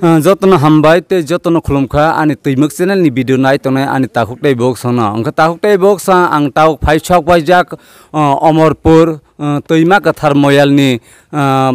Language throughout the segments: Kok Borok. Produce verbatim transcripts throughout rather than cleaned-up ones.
Ah, jotono hambai tei jotono khulumkha ani Twimwk channel ni video nai tongnai ani takhuk tei bok songno. Hwnkhe takhuk tei bok sa ang tabuk phai sok paijak, ah, Omorpur, ah, Twima Kwthar Moyal ni, ah,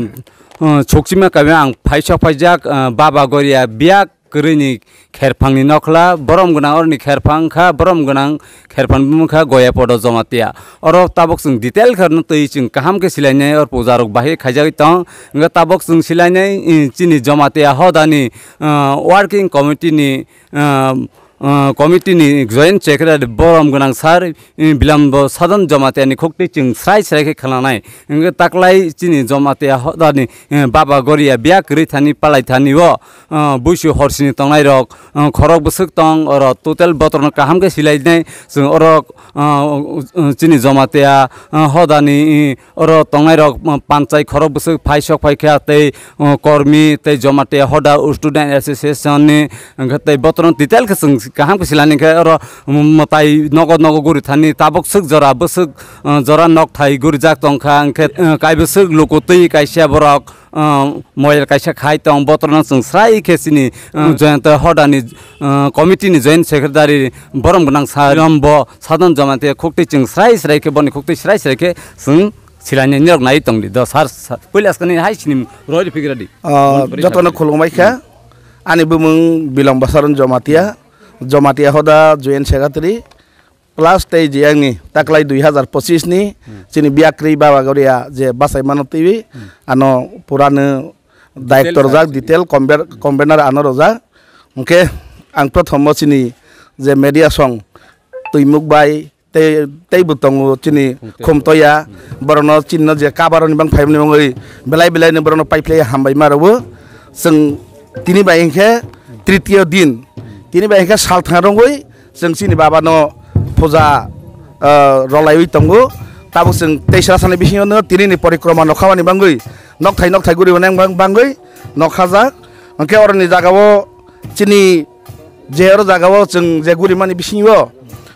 ah, Sukchima kami ang phai sok paijak, ah, Baba Goria biya kwrwi ni kherphang ni nokhla, borom gwnang oroni kherphang kha, borom gwnang kherphang bumung kha Goya Podo Jamatia. Oro tabuk chwng detail khe no twi chwng kaham khe silainai or puja rok bahai khaijagwi tong. Hwnkhe tabuk chwng silainai, eh, chini Jamatia hodani, eh, working committee ni, eh, eh, committee ni joint secretary borom gwnang sir, eh, Bilambo Sadon Jamatia ni khukti chwng srai srai khe khwnanai. Hwnkhe taklai chini Jamatia hodani, eh, Baba Goria biya kwrwi thani palai thani o, eh, buisu horsini tongnai rok, eh, khorok bwswk tong oro total botorno kaham khe silainai chwng oro, eh, chini Jamatia, eh, hodani, eh, oro tongnai rok, eh, panchai khorok bwswk phai sok phai kha tei, eh, kormi tei Jamatia hoda student association ni hwnkhe tei botorno detail khe chwng kaham khe silainai khe oro mwtai nogo nogo guri thani tabuk swk jora bwswk, eh, jora nokthai gurijak tongkha, hwnkhe, eh, kaibwswk luku twi kaisa borok, eh, moyal kaisa khai tong, botorno chwng srai khe chini, eh, joint hodani, eh, committee ni joint secretary borom gwnang sir Bilambo Sadon Jamatia khukti chwng srai srai khe boni khukti srai srai khe chwng silainai nirok nai tongdi. Do sir, sir, puila skani hai sinim roi ri phigra di. Ah, jotono khulumbai kha. Ani bumung Bilambo Sadon Jamatia, Jamatia hoda joint secretary. Plus tei je angni taklai dui hazar pochis ni chini biya kwrwi Baba Goria je bachai mano twi ano purano daik torjak, detail conver-, convener ano rojak. Hwnkhe ang prothomo chini je media song Twimwk bai tei, teibo tongo chini Khumtoya. Khumtoya. Borokno chini no je kabaroni bang phaimani bangwi belai belai no borokno paiphlai hambai ma rwo. Chwng tini bai hwnkhe tritiyo din, tini bai hwnkhe salthang rwngwi chwng chini baba no puja, ah, rolaiwi tongo. Tabuk chwng teisra sani bisingo no tini ni porikroma nokha mani bangwi nokthai nokthai guri mani bang-, bangwi nokhajak. Hwnkhe oroni jagao chini je oro jagao chwng je guri mani bisingo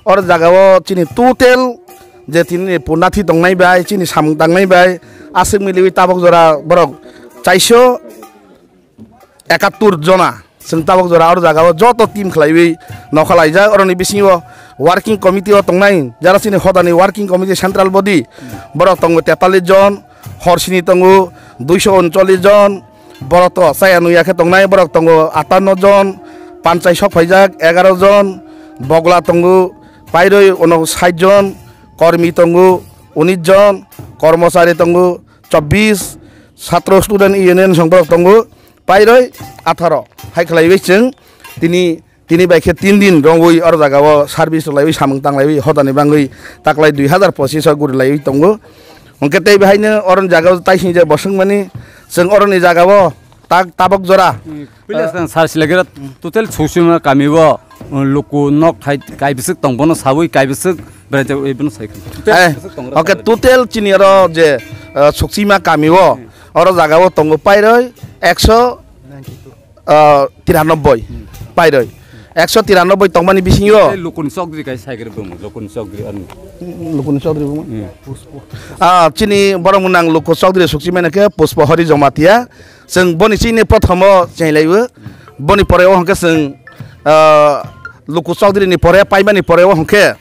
oro jagao chini total je tini ni punathi tongnai bai chini samung tangnai bai aswk miliwi tabuk jora borok chaiso ekattur jona chwng tabuk jora oro jagao joto team khlaiwi nokha laijak. Oroni bisingo working committee o tongnai jara chini hodani working committee central body borok tongo tetallis jon, horsini tongo duiso uncholish jon, borok to chaya nuya khe tongnai borok tongo atanno jon, panchai sok phaijak egaro jon, bogla tongo pairoi ono sait jon, kormi tongo unis jon, kormochari tongo chobbish, satro student union song borok tongo pairoi atharo. Hai khlaiwi chwng tini, tini bai khe tin din rwngwi oro jagao service rwlaiwi samung tanglaiwi hodani bangwi taklai dui hazar pochis o gurilaiwi tongo. Hwnkhe tei bahaino oroni jagao taising je bosongmani chwng oroni jagao tak tabok jora. Hmm, puila sir, sir, silagira total Sukchima kami o, uh, luku nok thai kaibwswk tong bono sawi kaibwswk beraijak oi bono sai. Total Eh, bwswk tong rok okay, kaibwswk. Total chini oro je, uh, Sukchima kami o, hmm, oro jagao tongo pairoi ekso, uh, tiranoboi, hmm, pairoi. Ekso tiranoboi tongmani bisingo. Tei lukuni chokdri kai sai khe bung, lukuni chokdri ani. Lukuni chokdri bung? Hmm. Ah, chini borok mwnang luku chokdri Sukchima nang khe Puspo Hori Jamatia. Chwng boni chini prothomo chenglaiwi, boni pore o hwnkhe chwng, ah, luku chokdri ni pore, paimani pore o hwnkhe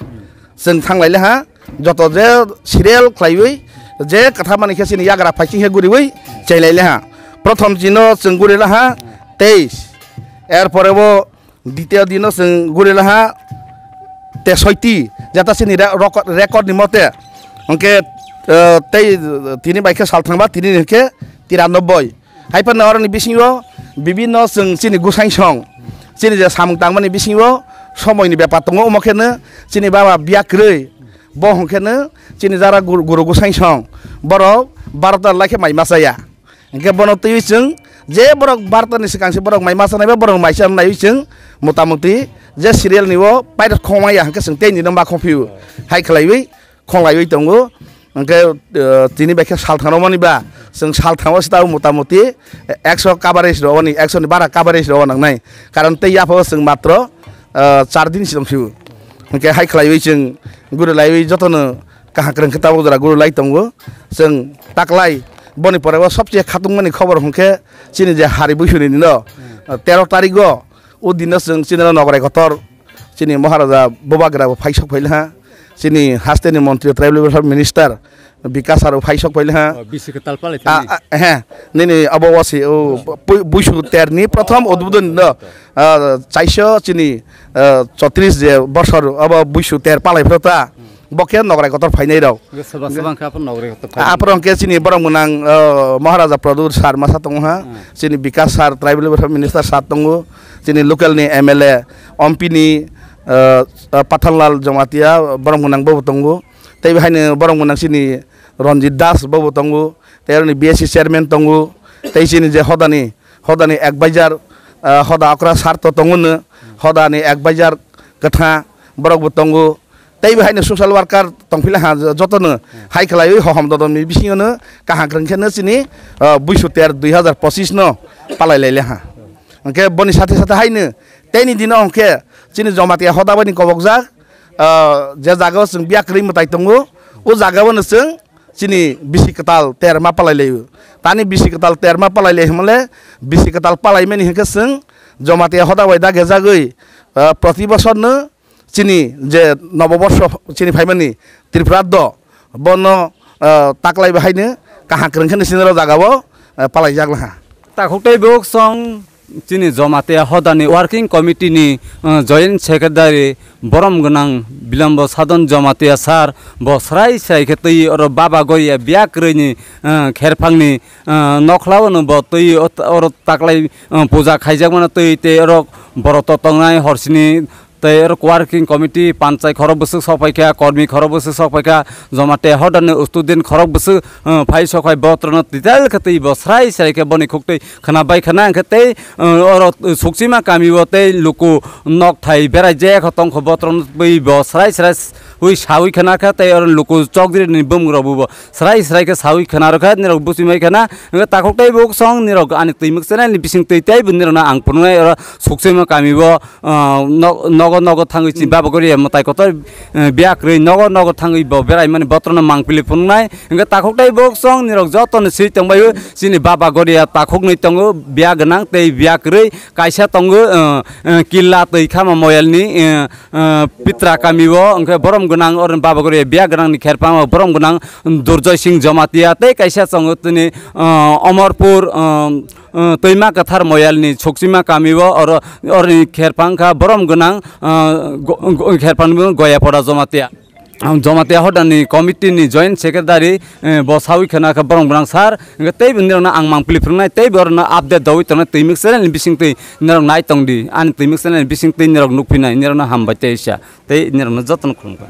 chwng thanglaile ha, joto je serial khlaiwi, je kwtha mani khe chini yagra phaiching khe guriwi chenglai le ha. Prothom chino chwng guri la ha teis, er pore bo ditiyo dino chwng guri la ha tesoiti, jata chini re-, roko-, record ni mote. Hwnkhe, eh, tei tini bai khe sal thangba, tini ni hwnkhe tiranoboi. Hai phano oroni bisingo bibinno chwng chini gusangsong, chini je samung tangmani bisingo somoini bepar tongo, omo kheno chini baba biya kwrwi, bo hwnkhe no chini jara guru, guru gusangsong, borok barota lai khe mai masa ya. Hwnkhe bono twiwi chwng je borok barota ni swkang se borok mai masa nai ba borok mai cha naiwi chwng motamuti je serial ni o paida khongma ya hwnkhe chwng tei nino ma khong phio hai khlaiwi khonglaiwi tongo. Hwnkhe, eh, tini bai khe sal thangna mani ba, chwng sal thango se tao motamuti ekso coverage rwani, ekso ni bara coverage rw nangnai. Karon tei yapha o chwng matro, eh, char din si tong phio. Hwnkhe hai khlaiwi chwng guru laiwi jotono kaham kwrwng khe tabuk jora guru lai tongo. Chwng taklai Boni pore o sobse khatungmani khobor hwnkhe chini je hari buisuni dino, hmm, tero tarikgo o dino chwng chini nograi kotor chini Maharaja Bubagra bo phaisok phailha, chini hasteni montri tribal welfare minister Bikas aro phaisok phailha. Oh, bisi kwtal palai thani. A, a, he, nini abo wasi o bui-, buisu terni prothom udbudon no, ah, chaiso chini, ah, chotris je bosor abo buisu ter palai phrota. Hmm. Bo khe nograi kotor phainai rok. Soba soba khe aphano nograi kotor phainai. Aphano khe chini borok mwnang, ah, Maharaja Pradyut sir masa tongo ha. Hmm. Chini Bikas sir, tribal welfare minister sir tongo. Chini local ni M L A, Ompini, ah, ah, Pathanlal Jamatia borok mwnang bo tongo. Tei haino borok mwnang chini Ranjit Das bo bo tongo, tei aroni B S C chairman tongo, tei chini je hodani, hodani advisor, ah, hoda okra sir to tongo no, hodani advisor kwtha borok bo tongo, tei bo haino social worker tongphila ha jotono hai khlaiwi hohom dodom ni bisingo no kaham kwrwng khe no chini, ah, buisu ter dui hazar pochis no palai lai le ha. Hwnkhe boni sathe sathe haino teini dino hwnkhe chini Jamatia hoda bai ni kobokjak, ah, je jaga o chwng biya kwrwi mwtai tongo, o jaga o no chwng chini bisi kwtal terma palai laio. Tani bisi kwtal terma palai lai hwnmale, bisi kwtal palai mani hwnkhe chwng Jamatia hoda bai dagejagwi, ah, proti bosor no chini je noboborsho chini phaimani Tripura do bono, ah, taklai bahaino kaham kwrwng khe no chini o jaga o, ah, palai jak laha. Takhuk tei buk song chini Jamatia hodani working committee ni, ah, joint secretary borom gwnang Bilambo Sadon Jamatia sir bo srai srai khe twi oro Baba Goria biya kwrwi ni, ah, kherphang ni, ah, nokhla o no bo twi ot-, oro taklai, ah, puja khaijak mano twi tei oro borok to tongnai horsini tei oro working committee panchai khorok bwswk sok phaikha, kormi khorok bwswk sok phaikha, Jamatia hodani student khorok bwswk, ah, phai sok phai botrono detail khe twi bo srai srai khe boni khuktwi khwna bai khwna hwnkhe tei, ah, oro Suksima kami o tei luku nok thai berai je kho tongkho botrono twi bo srai srai wi sawi khwna kha tei oro luku chokdri ni bumung rok bo srai srai khe sawi khwna rwkha nirok buchimai khwna hwnkhe takhuk tei buk song nirok ani twimwk channel ni bising twi tei bo nirok no ang phunuknai oro Suksima kami o ah, no-, nogo nogo thangwi chini Baba Goria mwtai kotor, eh, biya kwrwi nogo nogo thangwi bo berai mani botrono mangpili phunuknai. Hwnkhe takhuk tei buk song nirok jotono swi tongbaio chini Baba Goria takhuknwi tongo biya gwnang tei biya kwrwi kaisa tongo, eh, eh, Killa twi khama moyalni, eh, eh, Pitra kami o hwnkhe borom gwnang oro Baba Goria biya gwnangni kherphang o borom gwnang Durjoy Singh Jamatia tei kaisa tongo tini, eh, Omorpur, eh, uh, Twima Kwthar Moyalni Suksima kami o oro, oroni kherphang kha borom gwnang, uh, go-, go-, kherphang Goyapada Jamatia. Um, Jamatia hodani committee ni joint secretary, uh, bo sawi khwna kha borom gwnang sir. Hwnkhe tei bo nirokno ang mangpili phwrwngnai, tei bo orokno update dawi tongnai twimwk channel ni bising twi nirok nai tong di. Ani twimwk channel ni bising twi nirok nukphinai, nirokno hambai tei sa. Tei nirokno jotono khulumkha.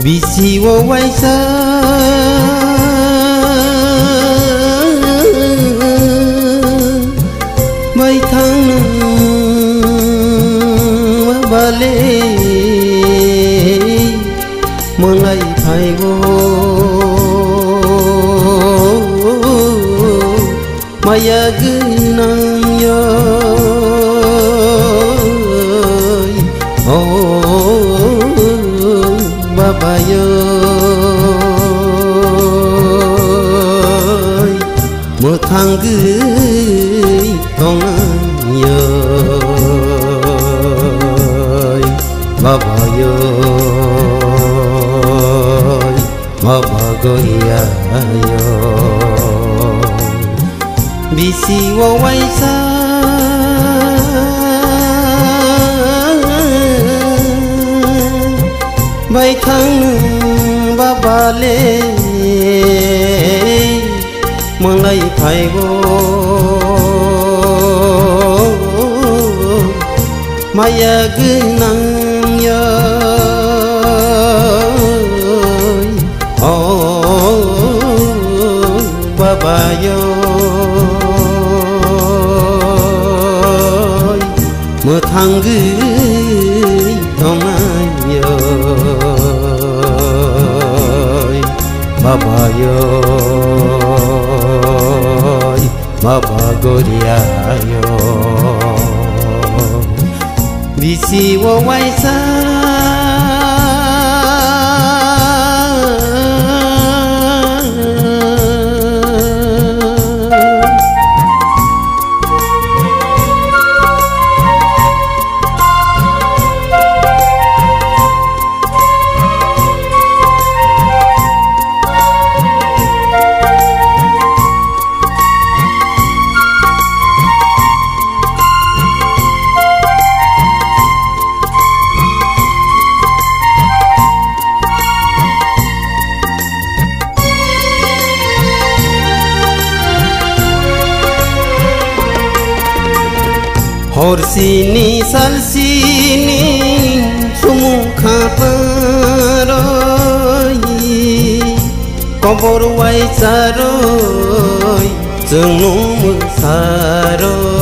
Bisi o waisa bai thang nwng bale mwlai phai o maya gwnang yoi, o baba yoi, mwthang gwi tongnang yoi, baba yoi. Maba goria yo bisi o waisa bai thang nwng baba le mwlai phai o maya gwnang yoi, o baba yoi, mwthang gwi tongnai yoi, baba yoi. Maba goria yo bisi o waisa. Hor sini sal sini sumung khaparoi, kobor wai charoi, chwng nung mwsaroi.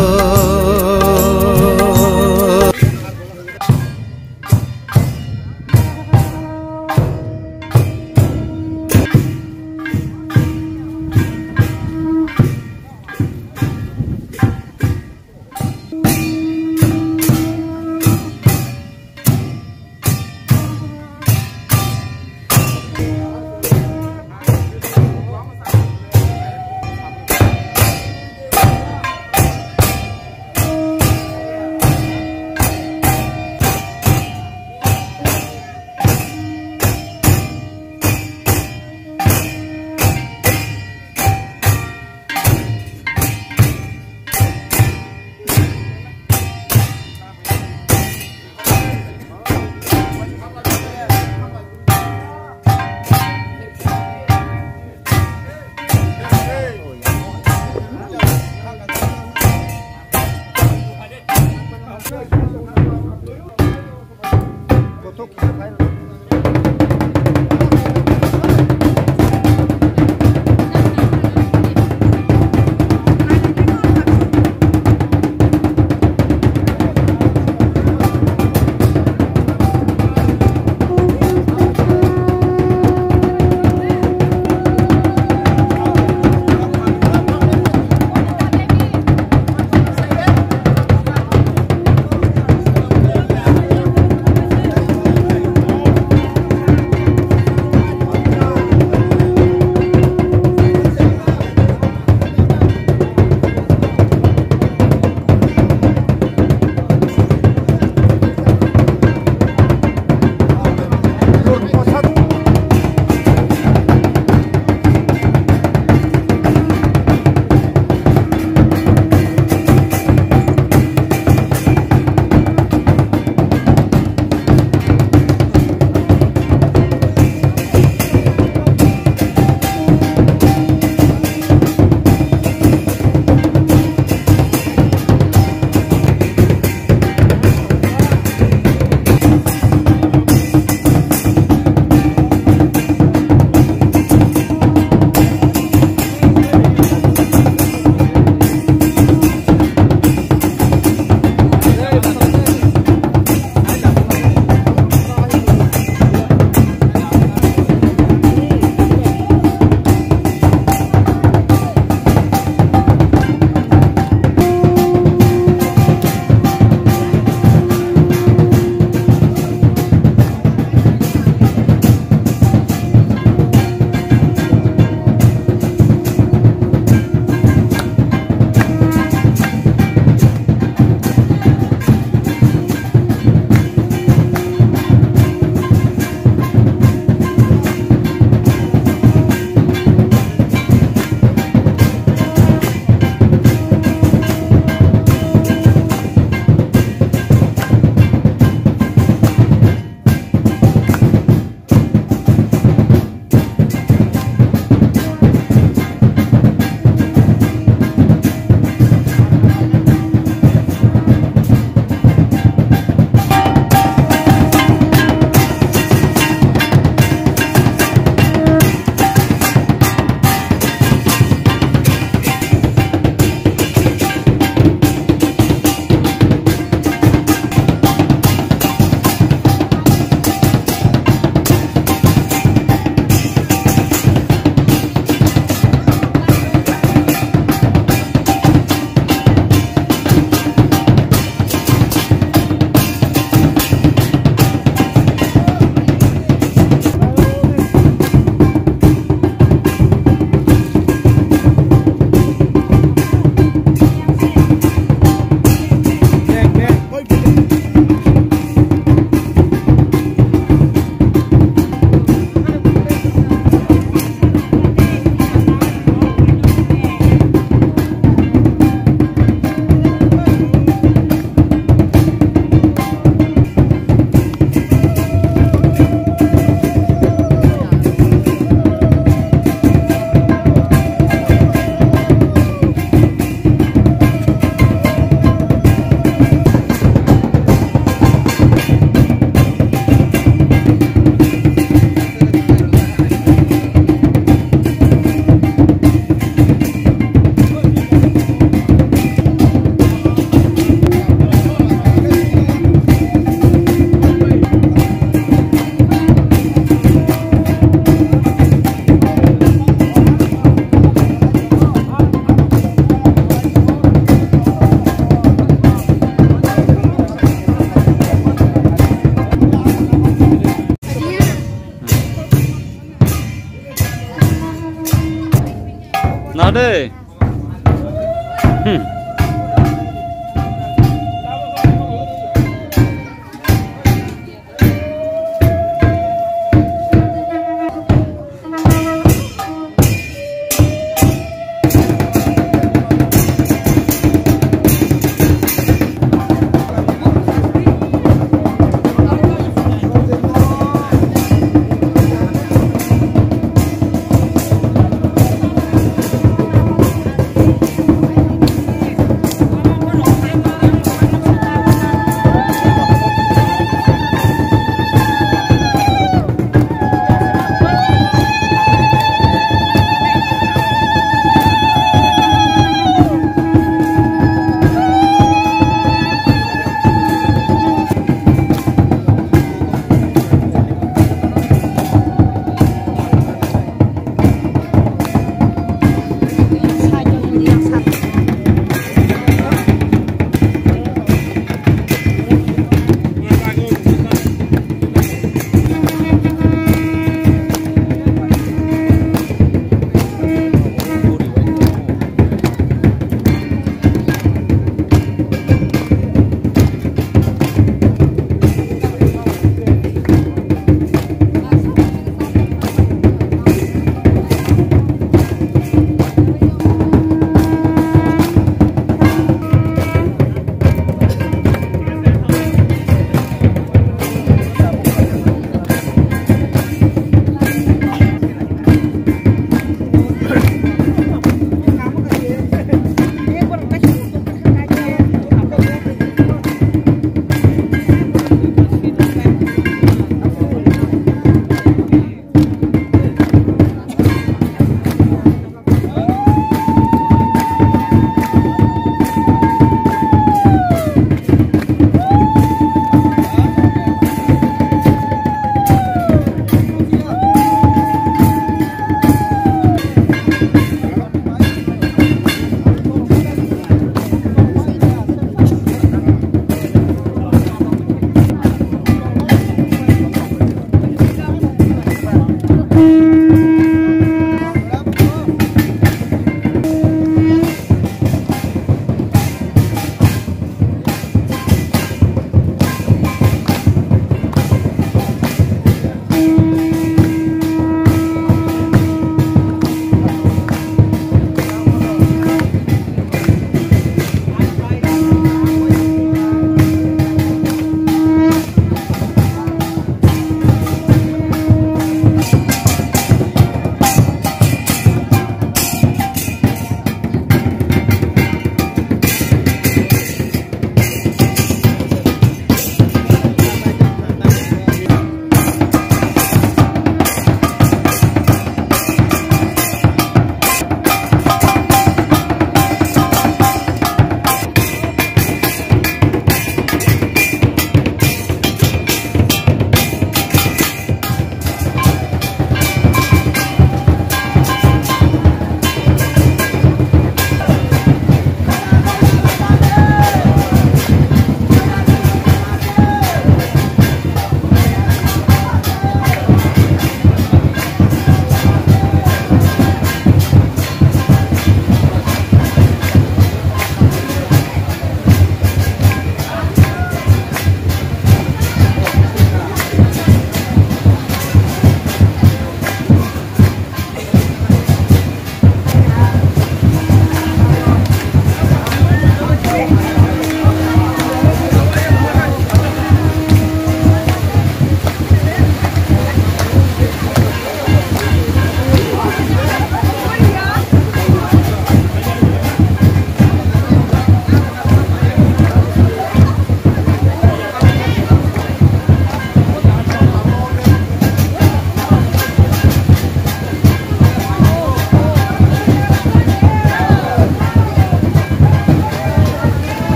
Hey,